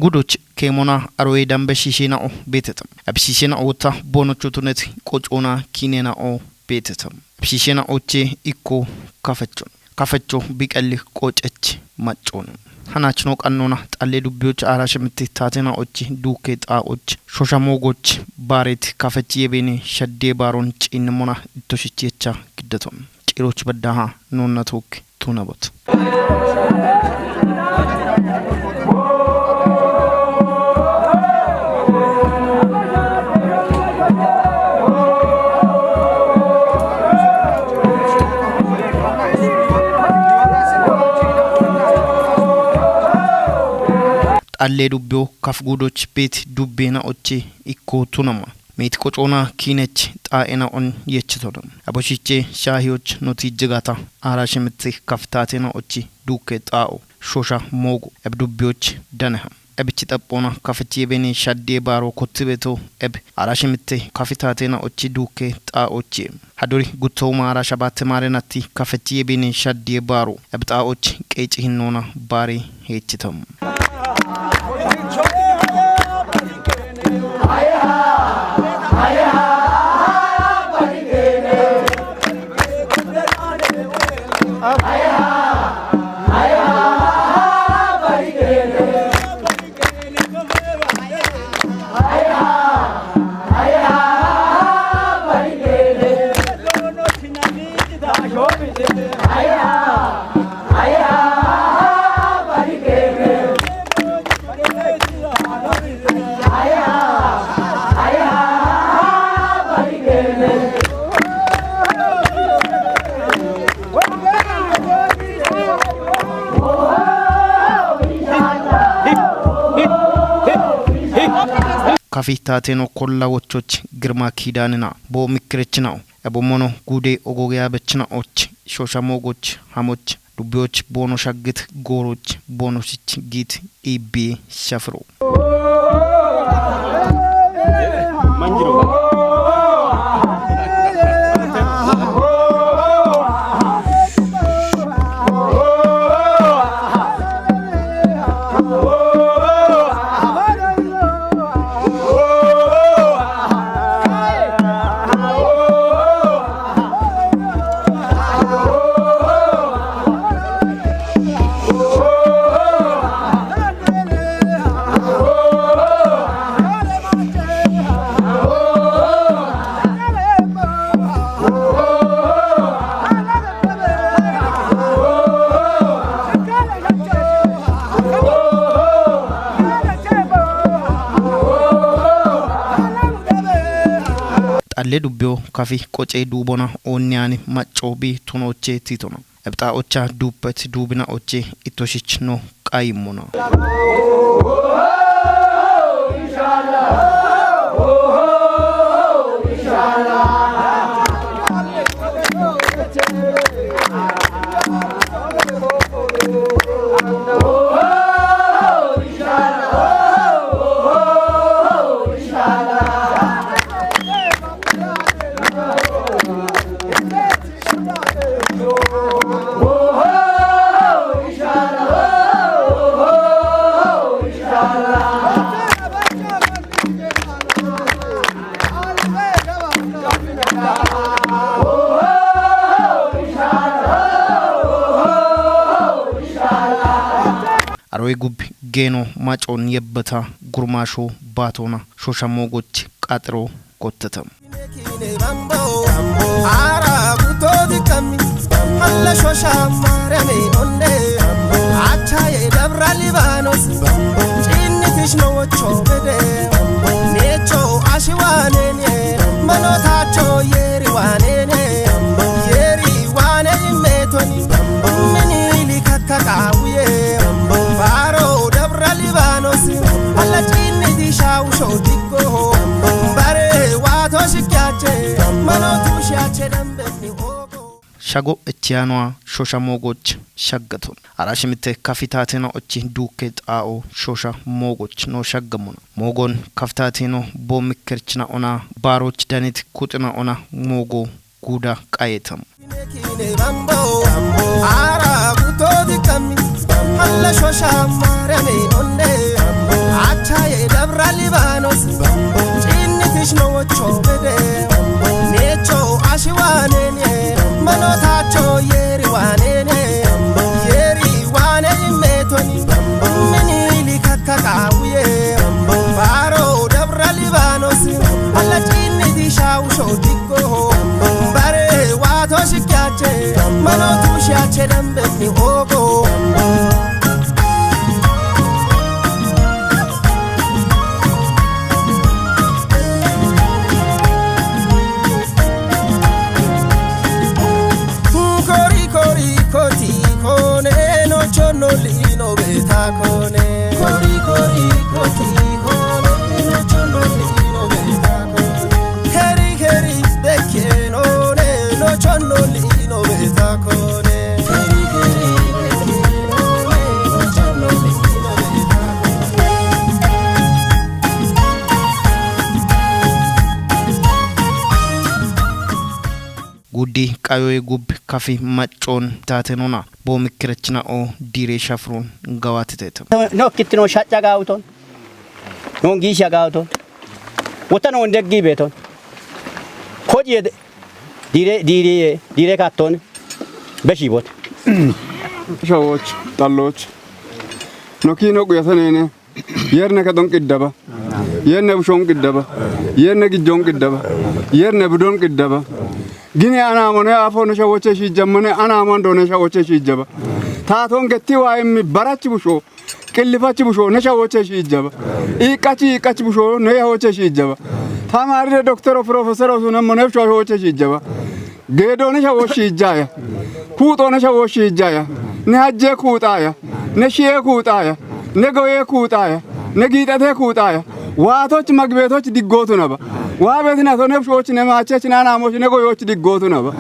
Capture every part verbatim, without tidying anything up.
Gudoch keemona arowe dambe shiishena'o beeteta. Abshiishena'o wota boonocho tuneti qocoona kiinena'o beeteta. Abshiishena'oche ikko kafechon. Kafecho biqelli qocech maccoon. Hanachno qannona xalle dubbiyoch aarashemitti taatena'och duukke xaa'och shoshamoogoch baaret kafech yebene shaddee baaron ciinnimona ittoshichi yecha giddaton. Ciroch baddaha nonna took tunabot. Xalle dubbiyo kaf gudoch beet dubbena oche ikko tunama. Meet qocoona kiinech xaa'ena on yechitona. Aboshiche shaahiyoch noti jigata aarashemitti kaftaatena ochi duukke xaa'o shosha moogo. Eb dubbiyoch daneha. Ebichi xaphona kafechi yebene shaddee baaro kottibeto eb aarashemitte kafitaatena ochi duukke xaa'ochi. Hadori guttouma aarasha batte maarenatti kafechi yebene shaddee baaro. Eb xaa'och qeeci hinnoona baare heechitam. Kafi taateno kolla wochoch girma kiidanina bo mikirechinaw. Ebo mono gude ogogeya bechina och shosha mogoch hamoch dubbiyoch bono shaggit gooroch bono sich giit iibbi shafiro. Xalle dubbiyo kafi qocee duubona oonniyani macco bi tunooche tiitona. Ebxaa ocha duuppet duubina oche ittoshich no qayimmona. Aroy gubbi geeno macoon yebbata gurmaasho baatoona shosha moogoch qaxiro kottata. Ara gutodi kami, alla shosha marame onde, achaye dabra Libanos, cinnitish no wocho bede, necho ashiwanene, manotacho yeri wanene, yeri wane imetoni, minili kakaka uye, baro dabra Libanos, alla cinnitish awusho dikko, bare wato shikyache, manotu shiache dambe ni ogo. Shago echiyanoa shosha moogoch shaggaton. Ara shimitte kafi taatena ochi duukke xaa'o shosha moogoch no shaggamona. Moogon kafi taateno bo mikkerchina ona baaroch danit kuxina ona moogo guuda qayetam. Ara gutodi kami, alla shosha marame onde, Achaye Dabra Libanos, Chinitish no Chobede, Necho Ashiwanene, Manotacho Yeri Wanene, Yeri Wane Metoni, Minili Kakakawe, Faro Dabra Libanos, Alla Chiniti Shausho Diko, Bare Wato Shikache, Manotu Shache Dambeni Ogo. Kori kori koti kone no chono lino beta kone. Kori kori koti kone no chono lino beta kone. Keri keri beke no ne no chono lino beta kone. Keri keri beke no ne no chono lino beta kone. Guddi qayoye gub kafi maccoon taatenona. Bo mikkirechina o diire shafrun gawatitetem. No kittino shacca gawuton. Non giisha gawuton. Wota non deggi beton. Kodiye de- diire diire diire katton. Beshi bot. Shawoch, talloch. No kino guyasanene. Yerne kadon qiddaba. Yerne bushon qiddaba. Yerne gijjon qiddaba. Yerne budon qiddaba. Gini anamone afo no shawoche shijamone anamon done shawoche shijaba. Taton getti wa immi barachi busho. Qillifachi busho ne shawoche shijaba. Iqachi iqachi busho ne yawoche shijaba. Tamarire doktoro profesoro sunemone shawoche shijaba. Geedoone shawo shiijjaaya. Kuuxoone shawo shiijjaaya. Ne hajjee kuuxaaya. Ne shiyee kuuxaaya. Ne goyee kuuxaaya. Ne giixatee kuuxaaya. Waatoch magibeetoch diggootunaba. Waa beetinato ne bushooch ne maachech ne anaamoch ne goyooch diggootunaba.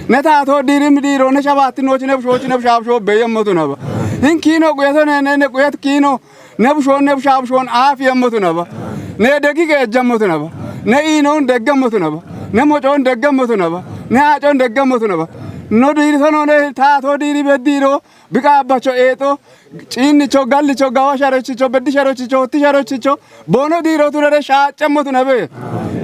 Ne taatoo diirim diiroo ne shabaattinooch ne bushooch ne bushaabshoo beeyemmotunaba. Hin kiino quyeto ne ne ne quyet kiino Ne bushoon ne bushaabushoon aaf yemmotunaba. Ne degi geejjammotunaba. Ne iinoon deggemmotunaba. Ne mocoon deggemmotunaba. Ne aacoon deggemmotunaba. No diiritono ne taatoo diiri beddiiro biqaabbacho eexo ciinnicho gallicho gawa sharochicho beddi sharochicho hotti sharochicho boono diiro turere shaaccemmotunabe.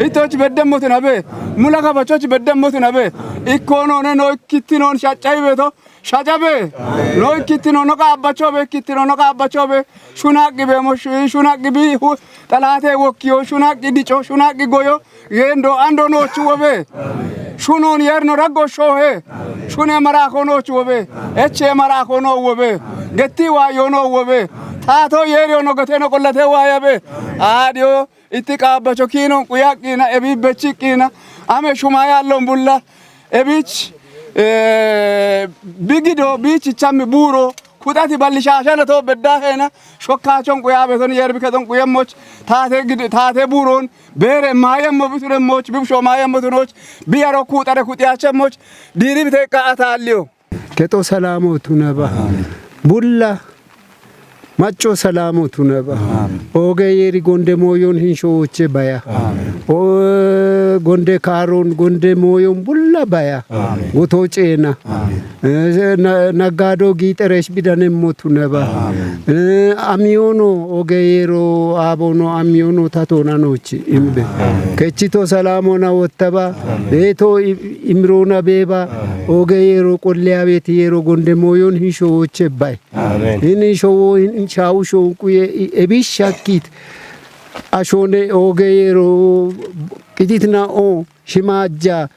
Ittoch beddemmotunabe. Mula kabachoch beddemmotunabe. Ikkoonoone no ikkittinoon shaccayi beeto Shacabe, no ikkittino, no qaabbachobe ikkittino, no qaabbachobe, shunaqqibeemo, shu- shunaqqibi, hu- xalaate wokkiyo, shunaqqi dico, shunaqqi goyo, yeendo, ando noochu wobe. Shunoon yeerno raggo shoohe. Shune maraako noochu wobe. Eche maraako noo wobe. Getti waayo noo wobe. Taato yeeriyo no gate no qollate waayabe. Aadiyo, itti qaabbacho kiinon quyaqqina, ebi bechiqqina, ame shuma yallon bulla. Ebich, eh, bigido, bichi chammi buuro, kudati balli shaashana to bedda heena, shokkaachon quyaa beton yerbi keton quyemmoch, taate gid-, taate buuroon, beere maayemmo bituremmoch, bibsho maayemmo tunoch, biyaro kuuxare kuxiyaachemmoch, diiri biteqqa ataalliyo. Kexo salaamotu naba. Bulla Macco salaamotu naba. Amen. Ooge yeeri gonde mooyon hinsho woche baya. Amen. O gonde kaaron gonde mooyon bulla baya. Amen. Goto ceena. Amen. Eh, na- naggaado giixeresh bidanemmotu naba. Amen. Eh, amiyono ooge yeero aabono amiyono tatona noochi imbe. Amen. Kechito salaamona wottaba. Amen. Beeto i- imirona beeba. Amen. Ooge yeero qolle abeeti yeero gonde mooyon hinsho woche bay. Amen. Ini showo in shawu shonkuye i- ebi shakkit. Ashone oge yero qitit na o shimajja.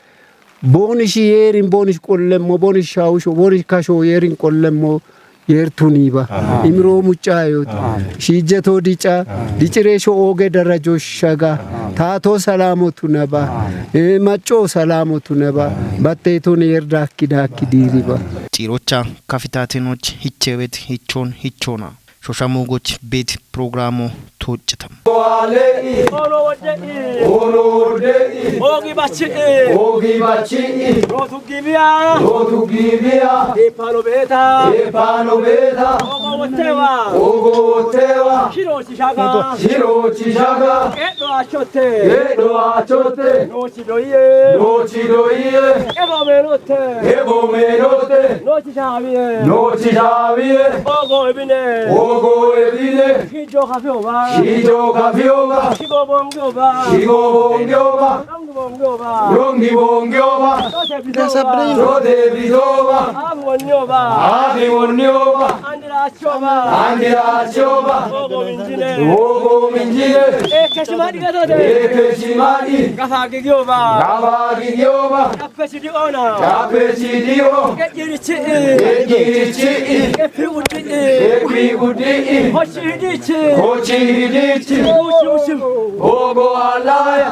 Bonish yerin bonish qollem mo bonish shawu sho bonish kasho yerin qollem mo yer tuniba. Amen. Imro mucayot. Amen. Shijjeto dica. Amen. Dicire sho oge darajo shaga. Amen. Tato salamo tunaba. Amen. E macco salamo tunaba. Amen. Batte tuni yer dakki dakki diriba. Xirocha kafitaatinoch hichewet hichon hichona. Shosha moogoch beet programo tooccitam. Ono wodde'i. Ono wodde'i. Oogi bachi'i. Oogi bachi'i. Rootu gibiya. Rootu gibiya. Eepaano beeta. Eepaano beeta. Ogo wottewa. Ogo wottewa. Shiroochi shaga. Shiroochi shaga. Eedho achotte. Eedho achotte. Noochi doyiye. Noochi doyiye. Ebo meenotte. Ebo meenotte. Noochi shaawiye. Noochi shaawiye. Ogo ebine. Ogo Ogo ebile. Shijo kafioba. Shijo kafioba. Shigo bongioba. Shigo bongioba. Rongi bongioba. Rongi bongioba. Tote bizoba. Tote bizoba. Abi wonioba. Abi wonioba. Andira choba. Andira choba. Ogo minjine. Ogo minjine. Eke shimadi gatote. Eke shimadi. Gafa gigioba. Gafa gigioba. Chape chidi ona. Chape chidi o. Gejiri chi. Gejiri chi. Epi gudi. Epi gudi. Hochi hidi chi. Hochi hidi chi. Uchi uchi. Ogo alaya.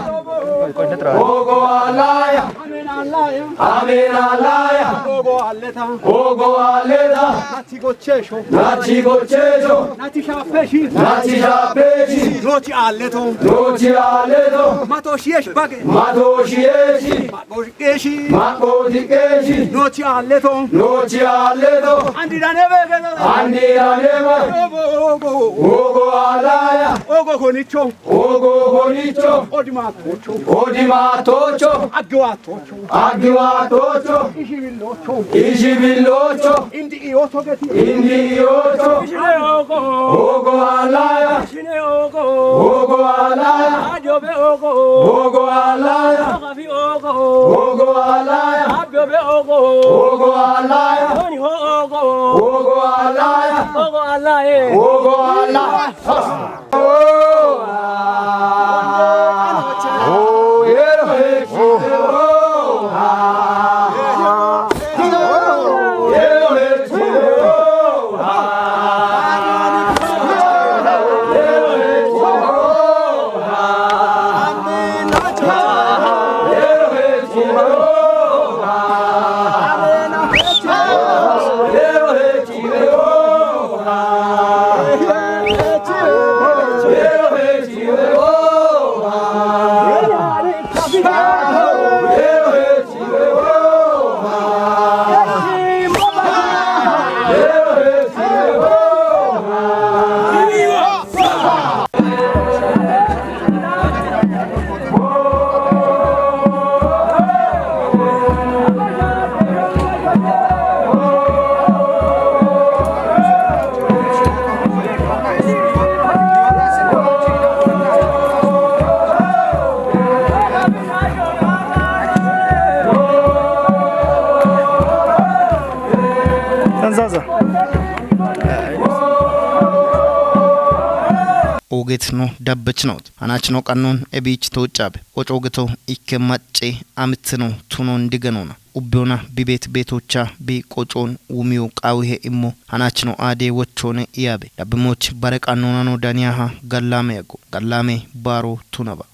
Ogo alaya. Amen alaya. Amen alaya. Ogo aleta. Ogo aleta. Nati gochesho. Nati gochesho. Nati shapeshi. Nati shapeshi. Nochi aleto. Nochi aleto. Mato shiesh bage. Mato shieshi. Mago keshi. Mago keshi. Nochi aleto. Nochi aleto. Andira nebe gelo. Andira nebe. Ogo, ogo. Ogo alaya. Ogo konicho. Ogo konicho. Odima tocho. Odima tocho. Agiwa tocho. Agiwa tocho. Ishibilocho. Ishibilocho. Indi iyoto geti. Indi iyoto. Ishine ogo. Ogo alaya. Ishine ogo. Ogo alaya. Ajobe ogo. Ogo alaya. Ogafi ogo. Ogo alaya. Abiobe ogo. Ogo alaya. Oni ho ogo. Ogo alaya. Ogo alaya. Ogo alaya. Tanzaza. Oget no dabbech not. Hanach no qannon ebich to cabe. Qoco geto ikke macce amitsino tunon diganona. Ubbiona bibet betocha bi qocon wumiyo qawihe immo. Hanach no ade wochone iyabe. Dabbimoch bare qannona no daniyaha gallame yago. Gallame baro tunaba.